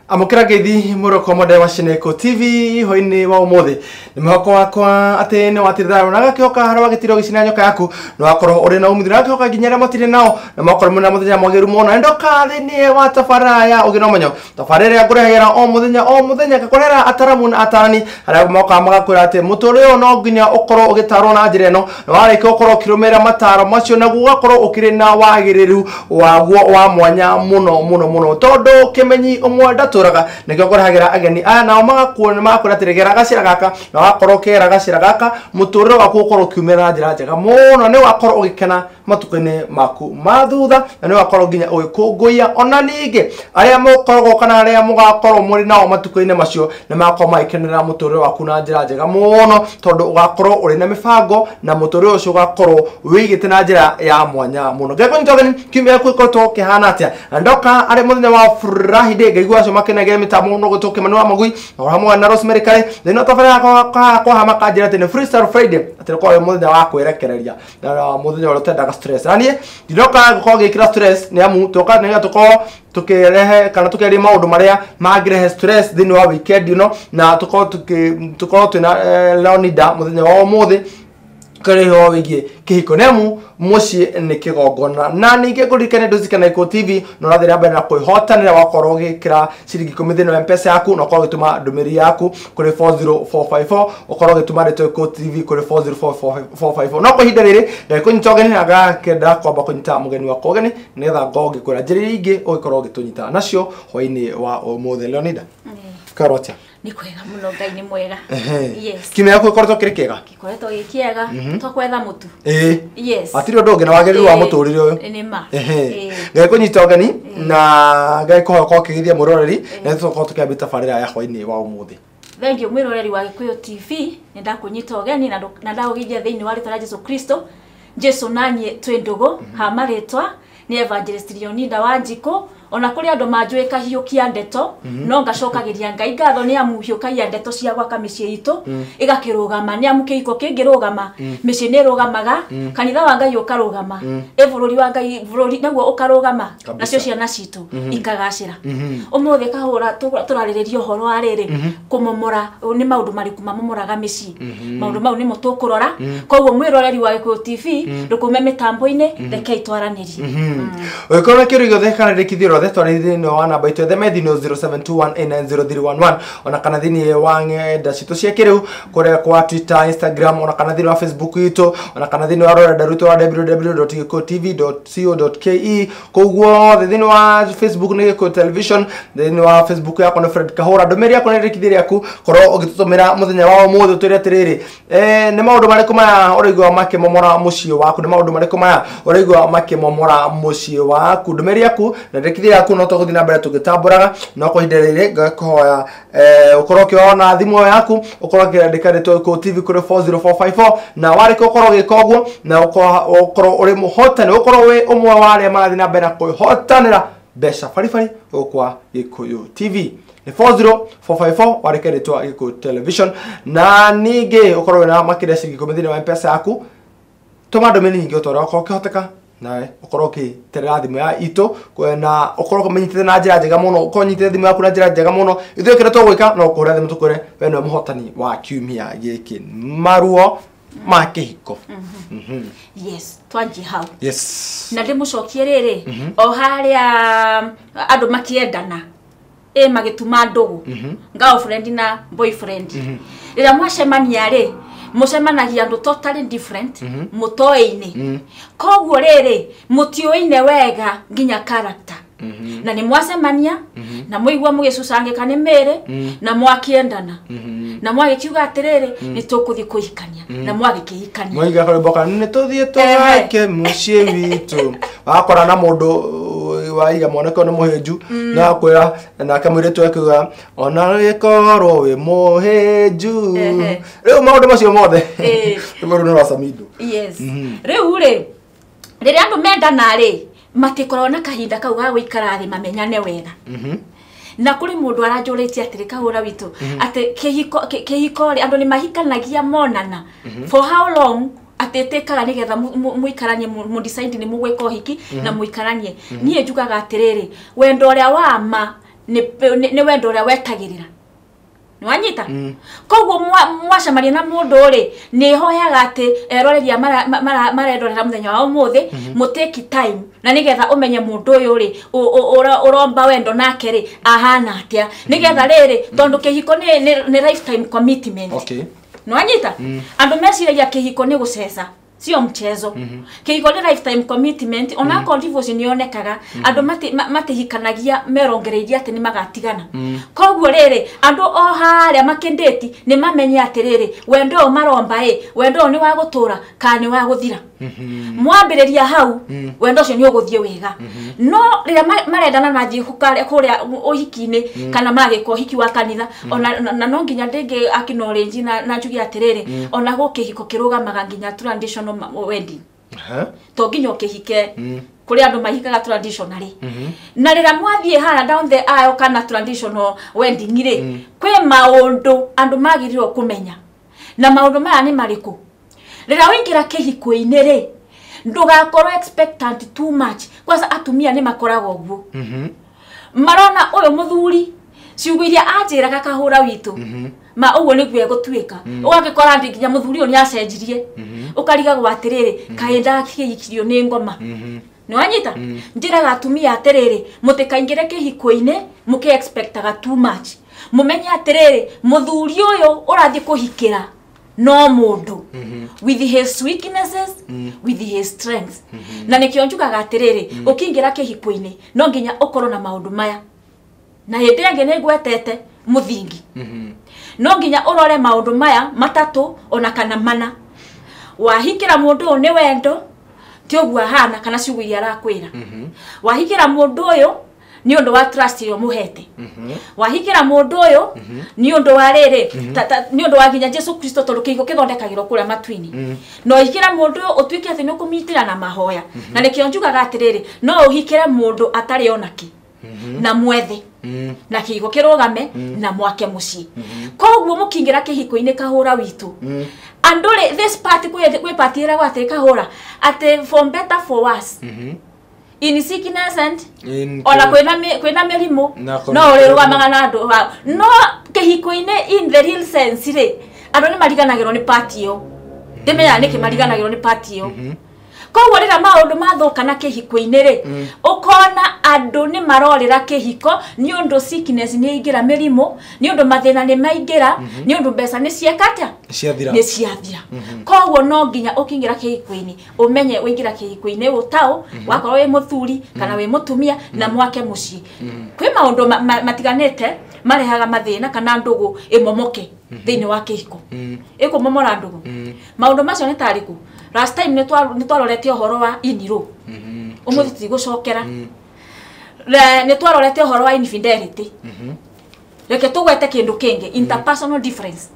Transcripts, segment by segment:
Amukira ngeithi muroko mode wa Shineko TV hoini wa umuthi ni muhoko wakwa ati ni watirithara na gakihoka hara wagitiro gicina nyoka yaku no wakorwo uri na umuthi na gakihoka nginya aria matire nao na makorwo mena muthenya mwagiru muno ndoka thini wa tabara ya ugi na umenyo tabara ria ngurehagera o muthenya ngakorera ataramu na atarani aria moka magakwira ati muturire uyu no nginya ukorwo ugitarwo na njira ino na warĩkia ukorwo ukirumĩrĩra mataro macio naguo ugakorwo ukiri na wagĩrĩru waguo wa mwanya muno muno muno tondu kimenyi umwe ndatũraga nikio ngũrehagĩra ageni aya nao magakuona magakwĩra atĩ gera gacĩra gaka na wakorwo ũkĩgera gacĩra gaka mũtũrĩre waku ũkorwo ũkiumĩra na njĩra njega mũno nĩ ũgakorwo ũgĩkena matukũ-inĩ maku ma thutha na nĩ ũgakorwo nginya ũgĩkũngũiya ona ningĩ arĩa mũkoragwo kana arĩa mũgakorwo mũrĩ nao matukũ-inĩ macio nĩ magakorwo magĩkenera mũtũrĩre waku na njĩra njega mũno tondũ ũgakorwo ũrĩ na mĩbango na mũtũrĩre ũcio ũgakorwo wĩigĩte na njĩra ya mwanya mũno. Ngekũnyita ũgeni kiumia gĩaku gĩkoretwo kĩhana atĩa na ndoka arĩ mũthenya wa Friday ngaigua acio makenagĩra mĩtambo no gũtwo Kĩmani wa Magui na hamwe na Rosemary Kare thĩinĩ wa tabarĩra yakwa hama kanjĩra atĩ nĩ Freestyle Friday atĩ nĩkorwo mũthenya wa kwĩrekereria na mũthenya ũrĩa ũtendaga stress na niĩ ndinoka gũkorwo ngĩkĩra stress nĩ amu tũka nĩgetha tũkorwo tukirehe kana tukiaria maundu maria mangirehe stress thĩinĩ wa weekend ĩno na tukorwo twĩna Leonida mũthenya wa ũmũthĩ kariho wĩgiĩ kĩhiko nĩ amu mũciĩ nĩ kĩgongona na ningĩ ngũririkane ndũzikana Gĩkũyũ TV na ũrathiĩ na mbere na kwĩhotanĩra wakorwo ũgĩkĩra ciringi 10 thĩinĩ wa M-Pesa yaku na ũkorwo ũgĩtũma ndũmĩrĩri yaku kũrĩ 40454 ũkorwo ũgĩtũma ndeto Gĩkũyũ TV kũrĩ 40454. No kwa ihinda rĩrĩ ndagĩkũnyita ũgeni na ngakenda kwamba kũnyita mũgeni wakwa ũgeni nĩgetha ngorwo ngĩkwĩra njĩra iria ingĩ ũgĩkorwo ũgĩtũnyita nacio hwaĩ-inĩ wa ũmũthĩ. Leonida, karwo atĩa? Nĩ kwega mũno, Ngai nĩ mwega. Yes. Kiumia gĩaku gĩkoretwo kĩrĩ kĩega? Gĩkoretwo gĩ kĩega, twakwetha mũtu. Yes. Hatirĩ ũndũ ũngĩ na wagĩrĩru wa mũtũrĩre ũyũ. Nĩ ma. Ngagĩkũnyita ũgeni na ngagĩkũhoya ũkorwo ũkĩgeithia mwĩroreri na tũkorwo tũkĩambia tabarĩra ya hwaĩ-inĩ wa ũmũthĩ. Thank you mwĩroreri wa Gĩkũyũ TV, nĩ ndakũnyita ũgeni na ndagũgeithia thĩinĩ wa rĩtwa rĩa Jesu Kristo. Jesu naniĩ twĩ ndũgũ, ha marĩtwa nĩ Evangelist Leonida Wanjikũ. Ona kũrĩ andũ manjũĩ kahiũkia ndeto no ngacokagĩria Ngai ngatho nĩ amu hiũkagia ndeto cia gwaka mĩciĩ itũ ĩgakĩrũgama nĩ amu kĩhiko kĩngĩrũgama mĩciĩ nĩ ĩrũgamaga, kanitha wa Ngai ũkarũgama, ĩ bũrũri wa Ngai bũrũri naguo ũkarũgama, nacio ciana citũ ikagacĩra. Ũmũthĩ kahũra tũrarĩrĩria ũhoro wa rĩrĩ kũmomora nĩ maũndũ marĩkũ mamomoraga mĩciĩ, maũndũ mau nĩmo tũkũrora. Koguo mwĩroreri wa Gĩkũyũ TV ndũkũme mĩtambo-inĩ, rekei twaranĩrie. Ũngĩkorwo na kĩũria gĩothe kana rĩkithio rĩothe twarĩ thĩinĩ wa namba itũ etheme thimũ 0721890311 ona kana thĩinĩ wa ng'enda citũ cia kĩrĩu kũrĩa kwa Twitter, Instagram ona kana thĩinĩ wa Facebook itũ ona kana thĩinĩ wa rũrenda rwitũ rwa www.gĩkũyũtv.co.ke. Kũu guothe thĩinĩ wa Facebook nĩ Gĩkũyũ Television, thĩinĩ wa Facebook yakwa nĩ Fred Kahũra. Ndũmĩrĩri yakwa nĩ rĩkithio rĩaku korwo ũgĩtũtũmĩra mũthenya wa ũmũthĩ ũtwĩre atĩrĩrĩ, nĩ maũndũ marĩkũ maya ũraigua makĩmomora mũciĩ waku, nĩ maũndũ marĩkũ maya ũraigua makĩmomora mũciĩ waku. Ndũmĩrĩri yaku na rĩkithio yaku no tũgũthiĩ na mbere tũgĩtambũraga no kwa ihinda rĩrĩ ngakũhoya ũkorwo ũkĩona thimũ yaku ũkorwo ũkĩandĩka rĩtwa Gĩkũyũ TV kũrĩ 40454 na warĩkia ũkorwo ũgĩka ũguo na ũkorwo ũrĩ mũhotani, ũkorwo wĩ ũmwe wa arĩa marathiĩ na mbere na kwĩhotanĩra mbeca baribari gũkũ kwa Gĩkũyũ TV nĩ 40454 warĩkia rĩtwa Gĩkũyũ Television na ningĩ ũkorwo wĩna makĩria ciringi 10 thĩinĩ wa M-Pesa yaku tũma ndũmĩrĩri nyingĩ o ta ũrĩa ũkorwo ũkĩhoteka nawe ũkorwo ũkĩterera thimũ ya itũ na ũkorwo ũmenyitĩte na njĩra njega mũno, ũkorwo ũnyitĩte thimũ yaku na njĩra njega mũno. Ithuĩ kĩrĩa tũgwĩka no kũhũra thimũ tũkwĩre we nĩwe mũhotani wa kiumia gĩkĩ, maruo ma kĩhiko. Yes, twanjie hau. Yes. Na ndĩmũcokie rĩrĩ o harĩa andũ makĩendana magĩtuma ndũgũ, girlfriend na boyfriend, rĩrĩa mwacemania rĩ mũcemanagia andũ totally different mũtoĩ-inĩ, koguo rĩrĩ mũtiũĩine wega nginya character na nĩ mwacemania na mũigua mũgĩcucangĩka nĩ mĩĩrĩ na mwakĩendana na mwagĩkiuga atĩrĩrĩ nĩ tũkũthiĩ kũhikania na mwagĩkĩhikania mwaiga karwĩmbo ka nĩ tũthiĩ tũgake mũciĩ witũ wakora na mũndũ waiga mwanake ũyũ nĩ mũhĩnju na akwĩra nake mũirĩtu akiuga ona gĩkorwo wĩ mũhĩnju rĩu maũndũ macio mothe rĩu nĩ ũracamindũ. Yes. Rĩu rĩ rĩrĩa andũ mendana rĩ matikoragwo na kahinda kau ga gũikara thĩ mamenyane wega. Na kuri mundu aranjuritie atiri kahura witu ati kihiko ri andu ni mahikanagia monana for how long atitikaga nigetha muikaranie mu decide ni mugwika uhiki na muikaranie. Nie njugaga atiriri wendo uria wa ma ni wendo uria wetagirira niwanyita. Koguo mwacemania na mundu ri ni hoyaga ati eroreria marendorera muthenya wa umuthi muteki time na nigetha umenye mundu uyu ri uromba wendo nake ri ahana atia nigetha riri tondu kihiko ni lifetime commitment. Okay. Niwanyita. Andu meciragia kihiko ni guceca sio mchezo. Kihiko ni lifetime commitment ona ko divorce ni yonekaga andu matihikanagia merongereirie ati ni magatigana. Koguo riri andu o haria makindeti ni mamenye atiriri wendo uyu maromba wendo ni wa gutura kana ni wa guthira. Mwambiriria hau wendo ucio ni uguthie wega. No riria marendana na thie kuria uhiki-ini kana magika uhiki wa kanitha ona na no nginya ndingi acknowledge na njuge atiriri ona gukihiko kirugamaga nginya traditional wedding. To nginya ukihike kuri andu mahikaga traditionally. Na rira mwathie hara down the aisle kana traditional wedding ri kwi maundu andu magirirwo kumenya na maundu maya ni mariku. Rira wingira kihiko-ini ri ndugakorwo expectant too much kwanza atumia ni makoragwo uguo. Marona uyu muthuri ciugo iria anjiraga kahura witu ma uguo niguo egutuika ugagikora nginya muthuri uyu ni acenjirie ukarigagwo atiriri kaĩ ndakihikirio ni ngoma. Niwanyita. Njiraga atumia atiriri mutikaingire kihiko-ini muki expectaga too much mumenye atiriri muthuri uyu urathie kuhikira no mundu with his weaknesses with his strengths. Na nikio njugaga atiriri ukiingira kihiko-ini no nginya ukorwo na maundu maya na hindi ĩngĩ nĩ ngwetete muthingi. No nginya urore maundu maya matatu ona kana mana. Wahikira mundu uyu ni wendo ti uguo ahana kana ciugo iria arakwira. Wahikira mundu uyu ni undu wa trust iyo muhete. Wahikira mundu uyu ni undu wa riri ni undu wa nginya Jesu Kristo tondu kihiko kithondekagirwo kuria matuini. No hikira mundu uyu utuike ati ni ukumitira na mahoya. Na nikio njugaga atiriri no uhikire mundu atari onaki na mwethe na kihiko kirugame na mwake mucii. Koguo mukiingira kihiko-ini kahura witu andu ri this party kwi party iragwo ati kahura ati for better for worse in sickness and ona kwina mirimu no urirugamaga na andu no kihiko-ini in the real sense ri andu ni mariganagirwo ni party iyo ndimenyaga niki mariganagirwo ni party iyo. Koguo rira maundu mathuka na kihiko-ini ri ukona andu ni marorira kihiko ni undu sickness ni ingira mirimu ni undu mathina ni maingira ni undu mbeca ni cieka atia ni ciathira. Koguo no nginya ukiingira kihiko-ini umenye uingira kihiko-ini utao wakorwo wi muthuri kana wi mutumia na mwake mucii. Kwi maundu matiganite marehaga mathina kana ndugu imomoke thiini wa kihiko ikumomora ndugu. Maundu macio ni tariku last time ni twarorete uhoro wa iniro umuthi tigucokera ni twarorete uhoro wa infidelity. Reke tugwete kindu kingi interpersonal difference.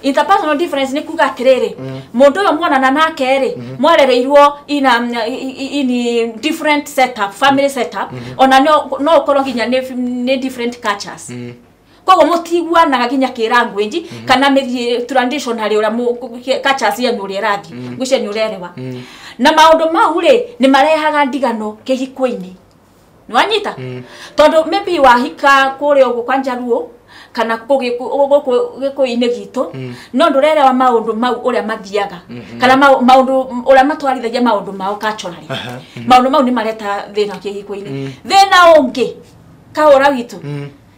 Interpersonal difference ni kuga atiriri mundu uyu mwanana nake ri mwarereirwo in different setup family setup ona no ukorwo nginya ni different cultures. Koguo mutiguanaga nginya ki language kana mithie traditionally uria cultures yenu uria irathi ngwicia ni urerewa. Na maundu mau ri ni marehaga ndigano kihiko-ini. Niwanyita. Tondu maybe wahika kuria uguo kwa njaruo kana guku gikuyu-ini gitu no ndurerewa maundu mau uria mathiaga kana maundu uria matwarithagia maundu mao culturally. Maundu mau ni mareta thina kihiko-ini. Thina ungi kahura witu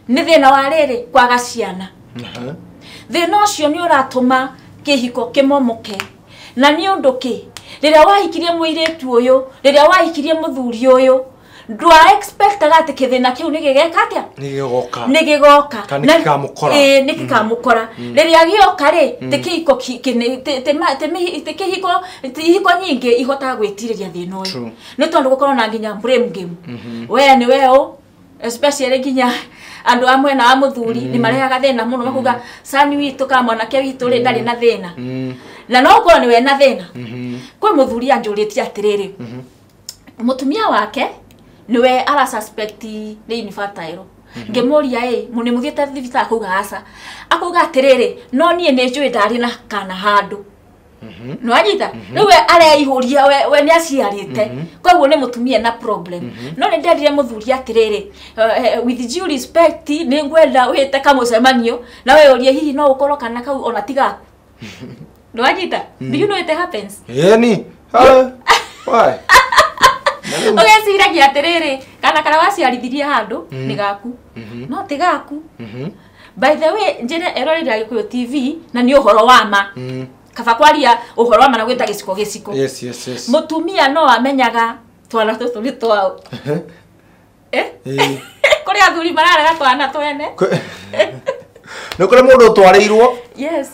ni thina wa riri kwaga ciana. Thina ucio ni uratuma kihiko kimomoke na ni undu ki riria wahikirie muiritu uyu riria wahikirie muthuri uyu ndwa expectaga ati kithina kiu ni gigeka atia ni gigoka ni gigoka kana kikamukora ni kikamukora riria gioka ri ti kihiko ti kihiko ti ihiko nyingi ihotaga gwitiriria thina uyu ni tondu gukorwo na nginya blame game we ni we u especially nginya andu a mwena wa muthuri ni marehaga thina muno makuga sani witu ka mwanake witu ri ndari na thina na no ukorwo ni we na thina kwi muthuri anjuritie atiriri mutumia wake niwe ara suspect ni infertile Ngĩmũria ĩ nĩ mũthiĩte thibitarĩ akauga aca. Akauga atĩrĩrĩ no niĩ nĩ njũĩ ndarĩ na kana handũ. Nĩwanyita rĩu we areihũria we nĩ aciarĩte koguo nĩ mũtumia na problem. No nĩ ndendire mũthuri atĩrĩrĩ with due respect nĩ ngwenda wĩte kamũcemanio na we ũrie hihi no ũkorwo kana kau ona ti gaku. Nĩwanyita? Do you know it happens? Ĩni. Why? Ũgeciragia atĩrĩrĩ kana karĩa waciarithirie handũ nĩ gaku no ti gaku. By the way njĩre eroreri Gĩkũyũ TV na nĩ ũhoro wa ma. Kaba kwaria ũhoro wa ma na gwĩta gĩciko gĩciko. Yes, yes, yes. Mũtumia no amenyaga twana tũtũ nĩ twao. Kũrĩ athuri mararega twana twene. Nĩ kũrĩ mũndũ ũtwarĩirwo. Yes.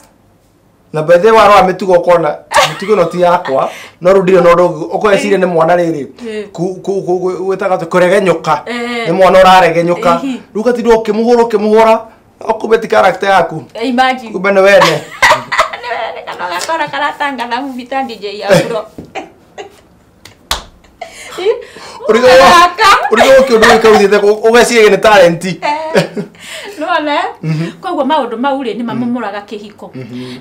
Na by the way warora mĩtugo ũkona mĩtugo ĩno ti yakwa no rĩu ndirĩ na ũndũ ũkweciria nĩ mwana rĩrĩ gwĩtaga kũregenyũka nĩ mwana ũraregenyũka rĩu ũgatinda ũkĩmũhũra ũkĩmũhũra okumbe ti character yaku. Imagine. Kumbe nĩ wene. Kana gakora karatangatha mubita DJ Afro. Ũrigwo kĩũndũ gĩkĩ ũthiĩte ũgeciria nĩ talent. Nĩwona? Koguo maũndũ mau rĩ nĩ mamomoraga kĩhiko.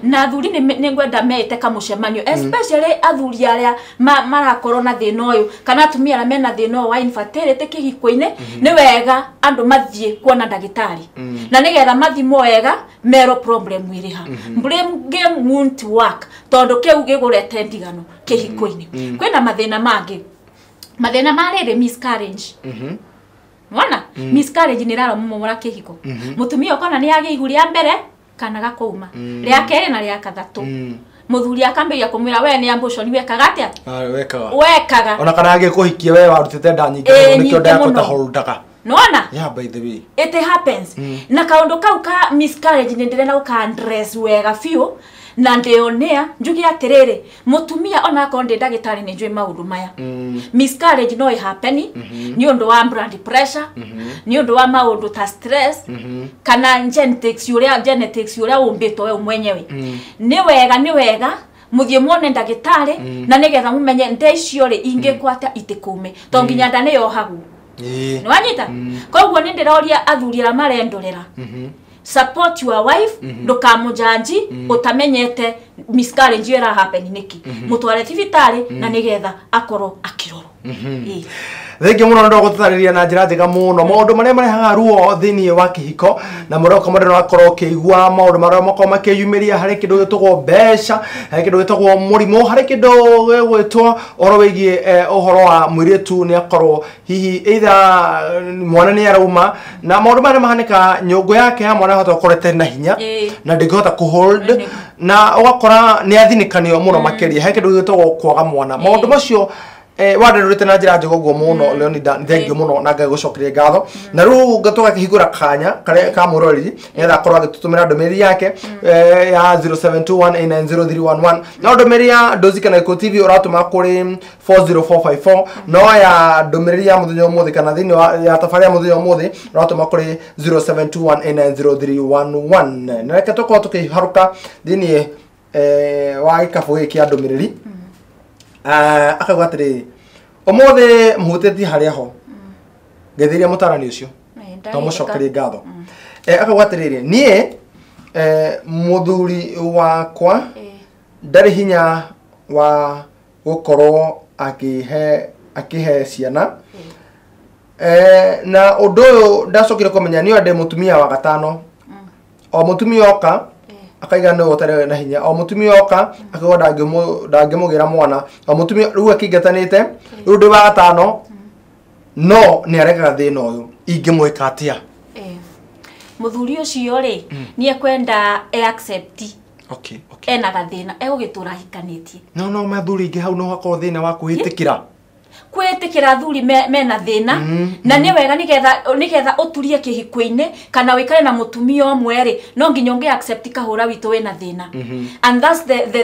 Na athuri nĩ ngwenda meĩte kamũcemanio especially athuri arĩa marakorwo na thĩna ũyũ kana atumia arĩa mena thĩna ũyũ wa infertility kĩhiko-inĩ nĩ wega andũ mathiĩ kuona ndagĩtarĩ. Na nĩgetha mathimwo wega merwo problem ĩrĩ ha. Blame game won't work tondũ kĩu gĩgũrete ndigano kĩhiko-inĩ. Kwĩna mathĩna mangĩ. Mathĩna ma rĩrĩ miscarriage. Mwana miscarriage nĩ ĩraromomora kĩhiko. Mũtumia ũkona nĩ agĩa ihu rĩa mbere kana gakũuma rĩa kerĩ na rĩa kathatũ. Mũthuri akambĩrĩria kũmwĩra we nĩ abortion wekaga atĩa? Wekaga. Ona kana agĩkũhikia we warutĩte nda nyingĩ mũno nĩkĩo ndakũta holdaga. Nĩwona? Yeah, by the way. It happens. Na kaũndũ kau ka miscarriage nĩ ndĩrenda gũka address wega biũ na ndĩonea njuge atĩrĩrĩ mũtumia ona akorwo ndĩ ndagĩtarĩ nĩ njũĩ maũndũ maya. Miscarriage no ĩhappen nĩ ũndũ wa blood pressure nĩ ũndũ wa maũndũ ta stress kana genetics ũrĩa ũmbĩtwo we mwenyewe. Nĩ wega mũthiĩ muone ndagĩtarĩ na nĩgetha mũmenye nda icio rĩ ingĩkwo atĩa itikũme tondũ nginya nda nĩyohagwo. Nĩwanyita? Koguo nĩ ndĩroria athuri arĩa marendorera support your wife ndukamũjanji utamenyete miscarriage ĩyo ĩrahappen nĩkĩ mũtware thibitarĩ na nĩgetha akorwo akĩrorwo. Thengi muno nĩ gũtũtarĩria na njĩra njega mũno maũndũ marĩa marehaga ruo thĩinĩ wa kĩhiko na mũroka mũndũ no akorwo ũkĩigua maũndũ marĩa makorwo makĩyumĩria harĩ kĩndũ gĩtagwo mbeca, harĩ kĩndũ gĩtagwo mũrimũ, harĩ kĩndũ gĩgwĩtwo ũhoro wĩgiĩ ũhoro wa mũirĩtu nĩ akorwo hihi either mwana nĩ arauma na maũndũ marĩa mahanĩkaga nyũngũ yake ya mwana ahota gũkorwo ĩtarĩ na hinya na ndĩngĩhota kũhold na ũgakora nĩ athinĩkanio mũno makĩria harĩ kĩndũ gĩtagwo kwaga mwana maũndũ macio wanderũrĩte na njĩra njega ũguo mũno Leonida, thengiũ mũno na Ngai gũcokerie ngatho. Na rĩu tũgakĩhingũra kanya karĩa ka mũroreri nĩgetha akorwo agĩtũtũmĩra ndũmĩrĩri yake ya 0721890311 no ndũmĩrĩri ya Ndozi kana Gĩkũyũ TV ũratũma kũrĩ 40454 no ya ndũmĩrĩri ya mũthenya ũmũthĩ kana thĩinĩ wa ya tabarĩra ya mũthenya ũmũthĩ ũratũma kũrĩ 0721890311 na reke tũkorwo tũkĩharũka thĩinĩ wa gĩkabũ gĩkĩ kĩa ndũmĩrĩri. Akauga atĩrĩrĩ ũmũthĩ mũhutĩtie harĩa ho ngeithĩria mũtarani ũcio to mũcokerie ngatho. Akauga atĩrĩrĩ niĩ mũthuri wakwa ndarĩ hinya wa gũkorwo akĩhe ciana na ũndũ ũyũ ndacokire kũmenya niĩ ndĩ mũtumia wa gatano o mũtumia oka akaiga nĩ ũtarĩ na hinya o mũtumia oka akauga ndangĩmũgĩra mwana o mũtumia rĩu akĩingatanĩte rĩu ndĩ wa gatano no nĩ aregaga thĩna ũyũ ingĩmwĩka atĩa? Mũthuri ũcio rĩ nĩ ekwenda e accept okay okay ena gathĩna egũgĩtũra ahikanĩtie no mathuri ingĩ hau no hakorwo thĩna wa kwĩtĩkĩra kwĩtĩkĩra athuri mena thĩna na nĩ wega nĩgetha ũturie kĩhiko-inĩ kana wĩikare na mũtumia ũmwe rĩ no nginya ũngĩ accept kahũra witũ wĩna thĩna and that's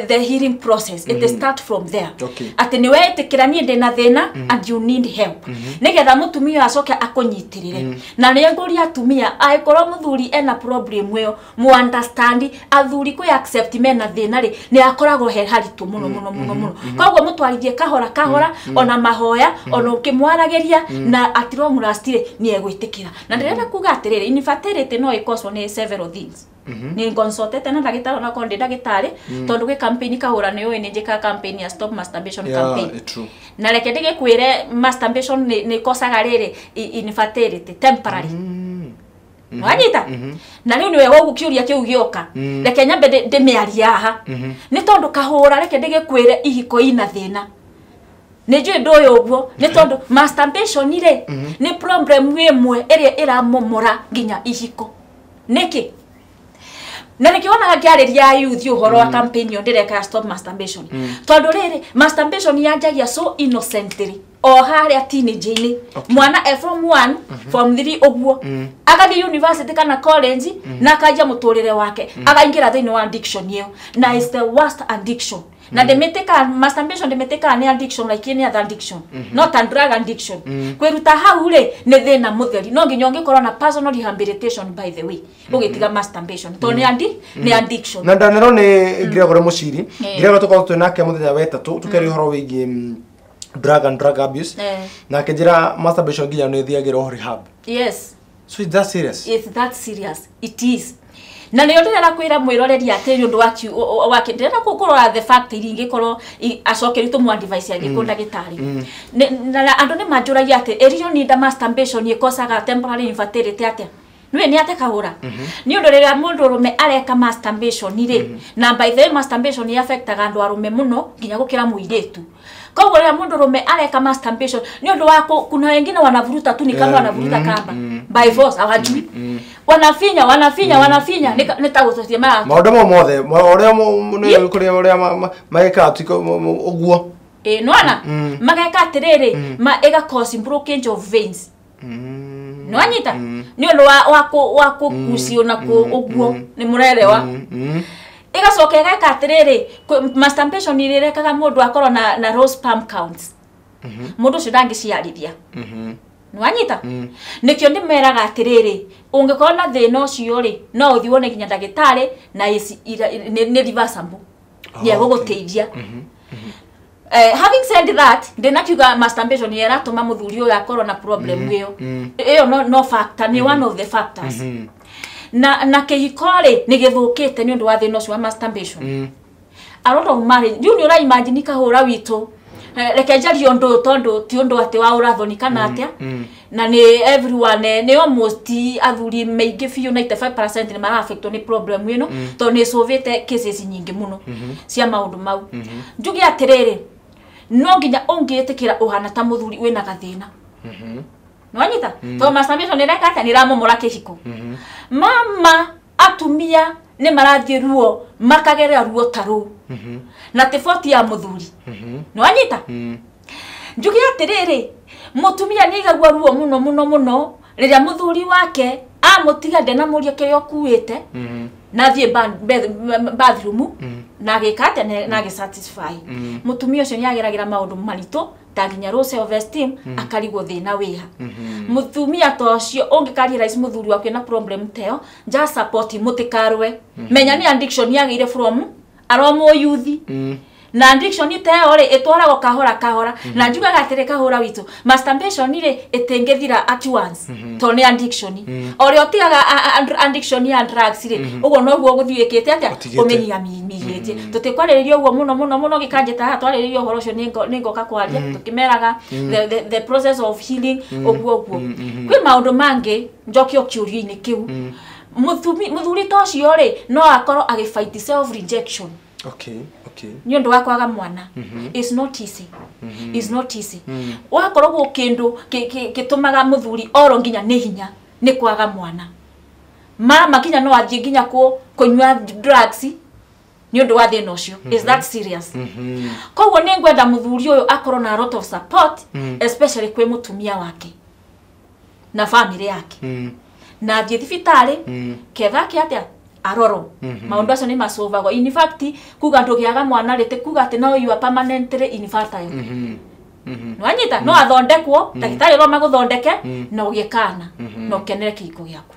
the healing process. It start from there. Atĩ nĩ wetĩkĩra niĩ ndĩna thĩna and you need help nĩgetha mũtumia acoke akũnyitĩrĩre. Na nĩ ngũria atumia angĩkorwo mũthuri ena problem ĩyo mu understand athuri kwĩ accept mena thĩna rĩ nĩ akoragwo he haritũ mũno mũno mũno mũno. Koguo mũtwarithie kahora kahora ona mahoya there ona ũkĩmwaragĩria na atiromurastire nĩ egwĩtĩkĩra. Na ndĩrenda kuga atĩrĩrĩ, infertility no ĩkoswo nĩ several things. Nĩ consultete na ndagĩtarĩ ona korwo ndĩ ndagĩtarĩ, tondũ gwĩ campaign kahũra nĩ ũĩ nĩ njĩkaga campaign ya stop masturbation campaign. True. Na reke ndĩgĩkwĩre masturbation nĩ ĩkosaga rĩrĩ infertility temporary. Wanyita? Na rĩu nĩwe ũguo kĩũria kĩu gĩoka. Reke nyambe ndĩmĩarie haha. Nĩ tondũ kahũra reke ndĩgĩkwĩre ihiko ina thĩna. Nĩ njũĩ ndũyũ ũguo, nĩ tondũ masturbation rĩ nĩ problem ĩmwe ĩrĩa ĩramomora nginya ihiko. Nĩkĩ? Na nĩkĩo wonaga ngĩarĩria youth ũhoro wa campaign ĩyo ndĩreka ya stop masturbation. Tondũ rĩrĩ masturbation yanjagia so innocently o harĩa teenage-inĩ. Mwana e form 1, form 3 ũguo, agathiĩ university kana college na akanjia mũtũrĩre wake, akaingĩra thĩinĩ wa addiction ĩyo, na is the worst addiction. Na ndĩmĩtĩkaga masturbation, ndĩmĩtĩkaga nĩ addiction like any other addiction, not a drug addiction. Kwĩruta hau rĩ nĩ thĩna mũtheri, no nginya ũngĩkorwo na personal rehabilitation by the way ũgĩtiga masturbation, tondũ nĩ addiction. Na ndanero nĩ Gregory Muciri. Gregory tũkorwo twĩ nake mũthenya wa ĩtatũ tũkĩaria ũhoro wĩgiĩ drug and drug abuse, na akĩnjĩra masturbation nginya nĩ ĩthiagĩrwo rehab. Yes. So it's that serious? It's that serious. It is. Na nĩo ndĩrenda kwĩra mwĩroreri atĩ nĩ ũndũ wa ndĩrenda kũrora the fact iria ingĩkorwo acokerio tũmũ advice angĩkorwo ndagĩtarĩ. Na andũ nĩ manjũragia atĩ ĩrio ninda masturbation ĩkosaga temporary infertility atĩa? Nĩwe nĩ ate kahũra. Nĩ ũndũ rĩrĩa mũndũ ũrũme areka masturbation rĩ, na by the way masturbation nĩ affectaga andũ arũme mũno nginya gũkĩra mũirĩtu. Koguo rĩrĩa mũndũ ũrũme areka masturbation nĩ ũndũ wa kuna wengine wanavuruta tu ni kama wanavuruta kamba by force, hawajui. Wanafinya wanafinya wanafinya nĩ ta gũcocia mara maũndũ mau mothe ũrĩa nĩ kũrĩa ũrĩa magĩkaga tuiko ũguo. Nĩwona? Mageka atĩrĩrĩ, ĩga cause blockage of veins. Nĩwanyita? Nĩ ũndũ wa kũgucio na ũguo, nĩ mũrerewa. Ĩgacoka ĩgeka atĩrĩrĩ, masturbation ĩrekaga mũndũ akorwo na low sperm counts. Mũndũ ũcio ndangĩciarithia. Nĩwanyita? Nĩkĩo ndĩmeraga atĩrĩrĩ, ũngĩkorwo na thĩna ũcio rĩ, no ũthiĩ wone nginya ndagĩtarĩ na nĩ reversible. Nĩ egũgũteithia. Having said that, ndĩnakiuga masturbation nĩ ĩratũma mũthuri ũyũ akorwo na problem ĩyo. Ĩyo no factor, nĩ one of the factors. Na kĩhiko rĩ nĩ gĩthũkĩte nĩ ũndũ wa thĩna ũcio wa masturbation. A lot of marriage, rĩu nĩ ũraimagine kahũra witũ. Reke njarie ũndũ ũyũ tondũ ti ũndũ atĩ wa ũrathoni kana atĩa. Na nĩ everyone, nĩ almost athuri maingĩ biũ 95% nĩ mara-affectwo nĩ problem ĩno, tondũ nĩ ĩcũvĩte cases nyingĩ mũno cia maũndũ mau. Njuge atĩrĩrĩ, no nginya ũngĩĩtĩkĩra ũhana ta mũthuri wĩna gathĩna. Nĩwanyita? Tondũ masturbation nĩ ĩreka atĩa? Nĩ ĩramomora kĩhiko. Mama atumia nĩ marathiĩ ruo, makagerera ruo ta rũu. Na ti boti ya mũthuri. Nĩwanyita? Njuge atĩrĩrĩ, mũtumia nĩ aigagua ruo mũno mũno mũno rĩrĩa mũthuri wake amũtiga ndenamũria kĩrĩa ũkuĩte, na athiĩ bathroom na agĩka atĩa, na agĩ-satisfy. Mũtumia ũcio nĩ ageragĩra maũndũ maritũ ta nginya low self esteem, akarigwo thĩna wĩha. Mũtumia ta ũcio ũngĩka-realize mũthuri waku ena problem ta ĩyo, just support him, mũtikarũe. Menya nĩ addiction yagĩire from aromo youth. Na addiction ta ĩyo rĩ ĩtwaragwo kahora kahora. Na njugaga atĩrĩ kahũra witũ, masturbation rĩ ĩtingĩthira at once, tondũ nĩ addiction. O ũrĩa ũtigaga addiction ya drugs rĩ, ũguo noguo ũgũthiĩ wĩkĩte atĩa? Ũmĩnyihanyihĩtie. Tũtikwarĩrĩria ũguo mũno mũno mũno gĩkanjĩta haha twarĩrĩria ũhoro ũcio nĩ ngoka kwaria, tũkĩmeraga the process of healing ũguo ũguo. Kwĩ maũndũ mangĩ njoke kĩũria-inĩ kĩu. Mũthuri ta ũcio rĩ no akorwo agĩfight self rejection. Nĩ ũndũ wa kwaga mwana. It's not easy. It's not easy. Wakorwo kĩndũ gĩtũmaga mũthuri oro nginya nĩ hinya nĩ kwaga mwana. Mama nginya no athiĩ nginya kũnyua drugs nĩ ũndũ wa thĩna ũcio. Is that serious? Koguo nĩ ngwenda mũthuri ũyũ akorwo na a lot of support, especially kwĩ mũtumia wake na family yake. Na athiĩ thibitarĩ ketha ake atĩa arorwo. Maũndũ acio nĩ macũvagwo. In fact, kuga ndũgĩaga mwana rĩ ti kuga atĩ no you are permanently infertile. Nĩwanyita? No athondekwo, ndagĩtarĩ no magũthondeke na ũgĩe kana na ũkenere kĩhiko gĩaku.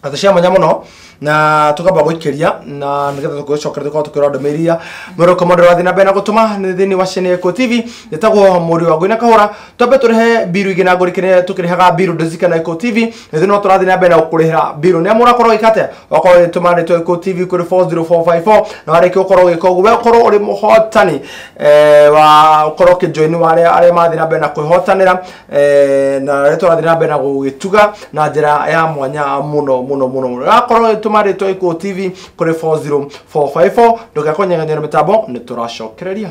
Atĩ cia mwanya mũno Na tukamba gũikĩria na nĩgetha tũgĩcokera tũkorwo tũkĩrora ndũmĩrĩri iria mwĩrĩ ũkomondero wathiĩ na mbere na gũtũma nĩ thĩinĩ wa Sheneko TV. Njĩtagwo Mũriũ wa Ngũi na Kahũra. Twambe tũrĩhe mbiru igĩ na ngũri kĩrĩa tũkĩrĩhaga mbiru ndũcikana Eko TV. Nĩ no tũrathiĩ na mbere na gũkũrĩhĩra mbiru nĩ mũrakorwo gĩka atĩa wakorwo ũgĩtũma rĩtwa Eko TV kũrĩ 40454 na warĩkia gũkorwo ũgĩka ũguo we ũkorwo ũrĩ mũhotani wa ũkorwo ũkĩjoin wa arĩa marathiĩ na mbere na kwĩhotanĩra na arĩa tũrathiĩ na mbere na gũgĩtuga na njĩra ya mwanya mũno mũno mũno mũno. Wakorwo ũgĩtũma rĩtwa Eko TV kũrĩ 40454 ndũgakonyeganyera mĩtambo nĩ tũracokereria.